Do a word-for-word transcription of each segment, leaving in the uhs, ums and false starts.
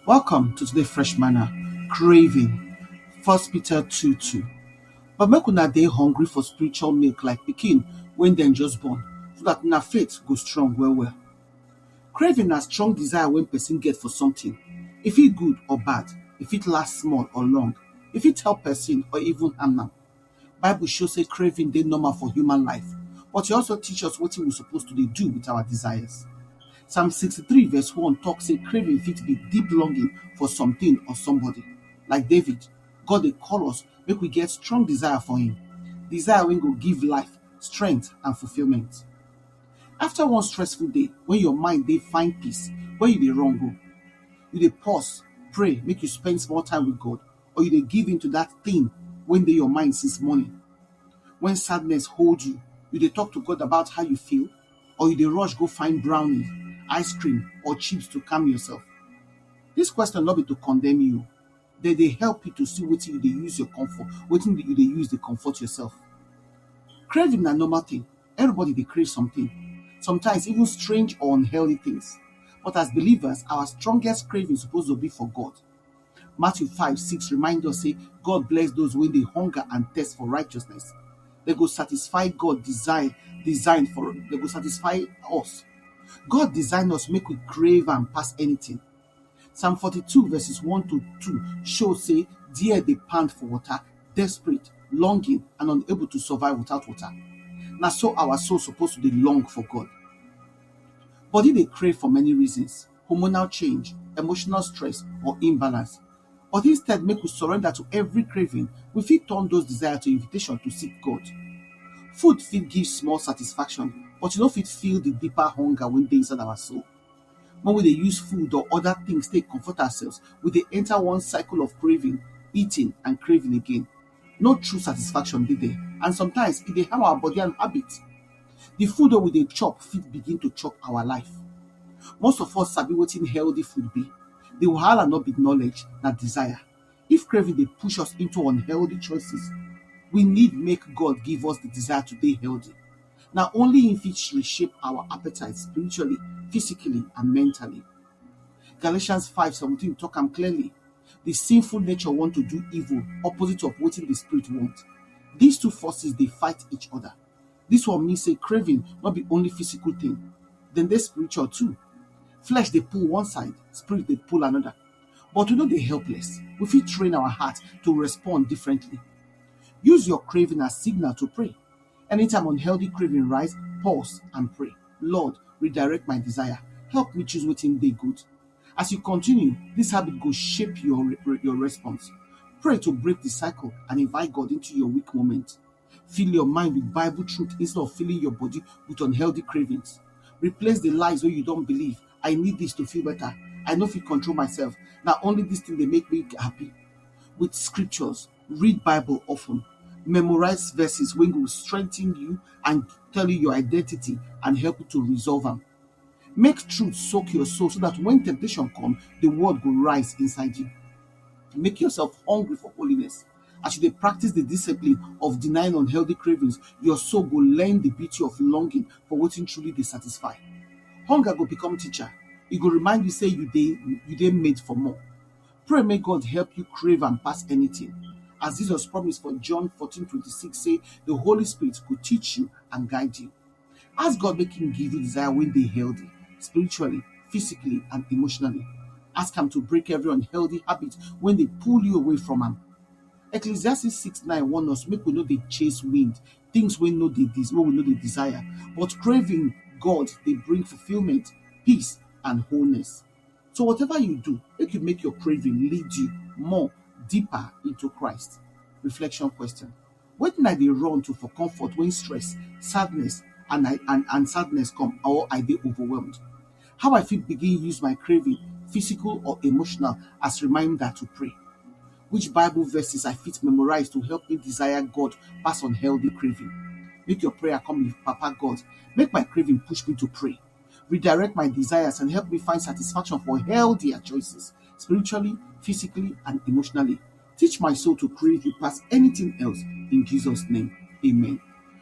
Welcome to today Fresh Manna, Craving, First Peter two two. But make una dey hungry for spiritual milk like pikin when dem just born, so that una faith go strong well well. Craving na strong desire when person get for something. If it good or bad, if it last small or long, if it help person or even harm am. Bible show say craving dey normal for human life, but e also teach us wetin we suppose to dey do with our desires. Psalm sixty-three verse one talk say craving fit be deep longing for something or somebody. Like David, God dey call us make we get strong desire for him, desire wey go give life, strength and fulfilment. After one stressful day, when your mind dey find peace, where you dey run go? You dey pause, pray, make you spend small time with God, or you dey give in to that thing wey dey your mind since morning? When sadness hold you, you dey talk to God about how you feel, or you dey rush go find brownie, ice cream, or chips to calm yourself? This question no be to condemn you. They dey help you to see wetin you dey use your comfort, wetin you dey use dey comfort yourself. Craving na normal thing. Everybody dey crave something. Sometimes even strange or unhealthy things. But as believers, our strongest craving suppose to be for God. Matthew five six remind us say God bless those wey dey hunger and thirst for righteousness. They go satisfy God design design for they go satisfy us. God design us make we crave am pass anything. Psalm forty-two verses one to two show say deer dey pant for water, desperate, longing and unable to survive without water. Na so our soul suppose to dey long for God. Body dey crave for many reasons: hormonal change, emotional stress or imbalance. But instead make we surrender to every craving, we fit turn those desires to invitation to seek God. Food fit give small satisfaction, but e no fit fill the deeper hunger wey dey inside our soul. When we dey use food or other things take comfort ourselves, we dey enter one cycle of craving, eating and craving again. No true satisfaction dey there, and sometimes e dey harm our body and habit. The food wey we dey chop fit begin to chop our life. Most of us sabi wetin healthy food be. The wahala no be knowledge, na desire. If craving dey push us into unhealthy choices, we need make God give us the desire to dey healthy. Na only him fit reshape our appetite spiritually, physically and mentally. Galatians five seventeen talk am clearly. The sinful nature want to do evil, opposite of wetin the spirit want. These two forces dey fight each other. This one mean say craving no be only physical thing, dem dey spiritual too. Flesh dey pull one side, spirit dey pull another. But we no dey helpless. We fit train our heart to respond differently. Use your craving as signal to pray. Anytime unhealthy craving rise, pause and pray. Lord, redirect my desire. Help me choose wetin dey good. As you continue, this habit go shape your re- your response. Pray to break the cycle and invite God into your weak moment. Fill your mind with Bible truth instead of filling your body with unhealthy cravings. Replace the lies wey you don believe. "I need this to feel better. I no fit control myself. Na only this thing dey make me happy." With scriptures, read Bible often. Memorize verses wey go strengthen you and tell you your identity and help you to resolve am. Make truth soak your soul so that when temptation come, the word go rise inside you. Make yourself hungry for holiness. As you dey practice the discipline of denying unhealthy cravings, your soul go learn the beauty of longing for wetin truly dey satisfy. Hunger go become teacher. E go remind you say you dey you dey made for more. Pray make God help you crave am pass anything. As Jesus promise for John fourteen twenty-six say, the Holy Spirit go teach you and guide you. Ask God make him give you desire wey dey healthy, spiritually, physically and emotionally. Ask am to break every unhealthy habit wey dey pull you away from am. Ecclesiastes six nine warn us make we no dey chase wind, things wey no dey dis wey we no dey desire, but craving God dey bring fulfilment, peace and wholeness. So whatever you do, make you make your craving lead you more deeper into Christ. Reflection question: wetin I dey run to for comfort when stress, sadness and I and, and sadness come, or I dey overwhelmed? How I fit begin use my craving, physical or emotional, as reminder to pray? Which Bible verses I fit memorize to help me desire God pass unhealthy craving? Make your prayer come with, "Papa God, make my craving push me to pray. Redirect my desires and help me find satisfaction for healthier choices, spiritually, physically and emotionally. Teach my soul to crave you pass anything else." In Jesus' name, amen.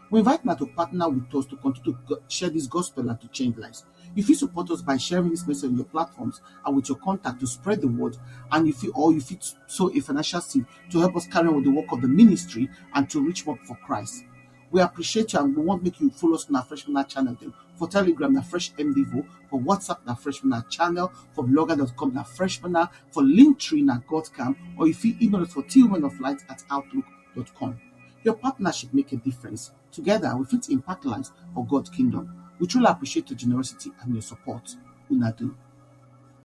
We invite una to partner with us to continue to go- share this gospel and to change lives. You fit support us by sharing this message on your platforms and with your contact to spread the word. And you fit, or you fit sow a financial seed to help us carry on with the work of the ministry and to reach more for Christ. We appreciate you and we want make you follow us on our Fresh Manna channel dem. For Telegram na Fresh M D V O, for WhatsApp na Fresh Manna channel, for blogger dot com na Fresh Manna, for Linktree na God Camp, or you fit email us for T Women of Light at outlook dot com. Your partnership make a difference. Together, we fit impact lives for God's kingdom. We truly appreciate your generosity and your support. Una do.